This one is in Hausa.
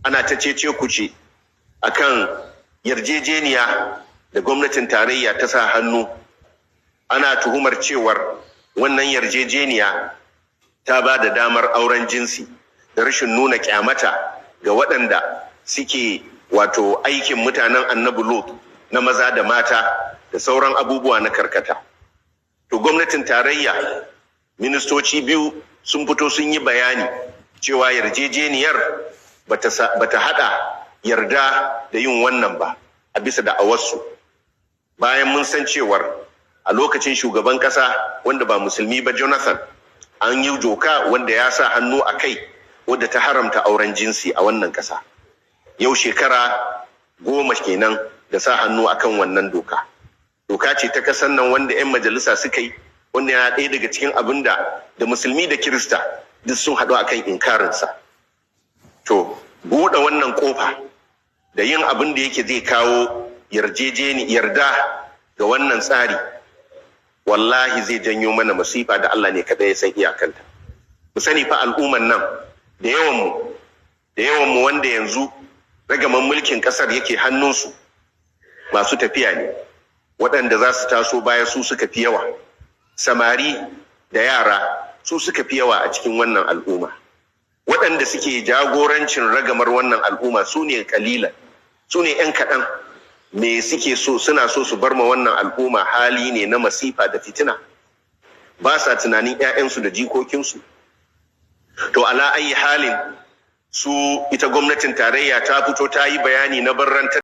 Ana ta cece kuce akan yarjejeniya da gwamnatin tarayya ta sa hannu. Ana tuhumar cewar wannan yarjejeniya ta ba da damar auren jinsi da rashin nuna kyamata ga waɗanda suke wato aikin mutanen Annabi Lot na maza da mata da sauran abubuwa na karkata. To, gwamnatin tarayya, ministoci biyu sun fito sun yi bayani cewa yarjejeniyar bata hada yarda da yin wannan ba a bisa da awarsu, bayan mun san cewar a lokacin shugaban kasa wanda ba Musulmi ba, Jonathan, an yi doka wanda ya sa hannu a kai wadda ta haramta auren jinsi a wannan kasa. Yau shekara 10 kenan da sa hannu akan wannan doka. Doka ce ta kasan nan wanda 'yan majalisa suka yi, wanda yana ɗaya daga cikin abin da da Musulmi da Kirista duk sun haɗu akan inkarinsa. To, buɗe wannan ƙofa da yin abin da yake zai kawo yarjejeni yarda ga wannan tsari, wallahi zai janyo mana masifa da Allah ne kaɗai ya san iyakanta. Mu sani fa, al'umman nan da yawan mu wanda yanzu ragaman mulkin ƙasar yake hannunsu masu tafiya ne. Waɗanda za su taso baya su suka fi yawa. Samari da yara su suka fi yawa a cikin wannan al'umma. Waɗanda suke jagorancin ragamar wannan al'umma su ne kalilan, su ne 'yan kaɗan. Me suke so? Suna so su bar ma wannan al'umma hali ne na masifa da fitina. Ba sa tunanin 'ya'yansu da jikokinsu. To, ala ayi halin, su ita gwamnatin tarayya ta fito ta yi bayani na barrantar